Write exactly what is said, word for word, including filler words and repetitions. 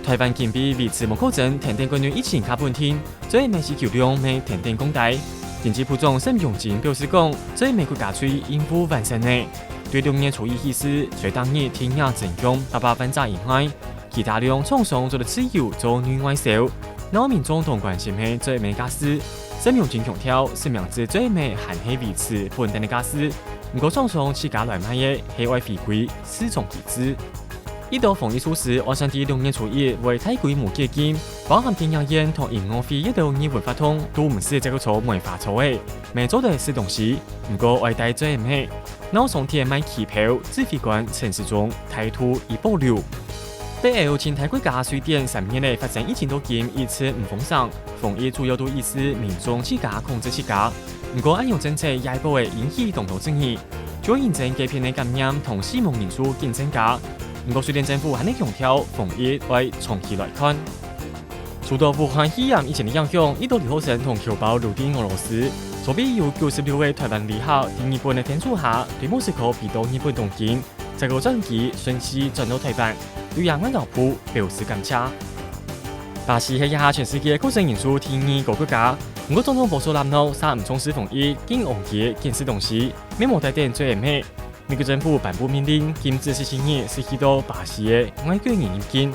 臺灣今晡日維持無確診定定感染疫情較穩定，最尾需求量乜定定降低。經濟部長沈榮津表示講，最尾國家隊任務完成了，對六月初一起勢，除逐日定額增加八百萬隻以外，其他量廠商做得自由做內外銷。若民眾當關心係最尾價數，沈榮津強調，實名制最尾還係維持本等个價數，毋過廠商自家來賣个係愛回歸市場機制。 一到防疫措施，愛算在六月初一會大規模解禁，包含電影院同音樂會這兜藝文活動都毋使再過坐梅花座了，乜做得食東西，毋過愛戴嘴掩仔。若商店賣旗袍、指揮官、陳時中態度已保留。北歐清大國家瑞典三月了發生疫情到今一直毋封城，防疫主要都意思民眾自家控制自家。毋過恁樣政策也會引起當多爭議。 就因爭該片个感染同死亡人數緊增加。毋過瑞典政府還係強調防疫愛長期來看。受到武漢肺炎疫情个影響，一到留學生同僑胞流入俄羅斯，所以有九十六位臺灣旅客在日本个天主下，對莫斯科飛到日本東京，再過轉機順序轉到臺灣，對這外交部表示感謝。巴西係這下全世界確診人數第二高國家，毋過總統博索納諾煞毋重視防疫，緊往街揀食東西，乜無戴等嘴掩仔。 美國政府頒布命令，禁止十四日失去到巴西个外國人入境。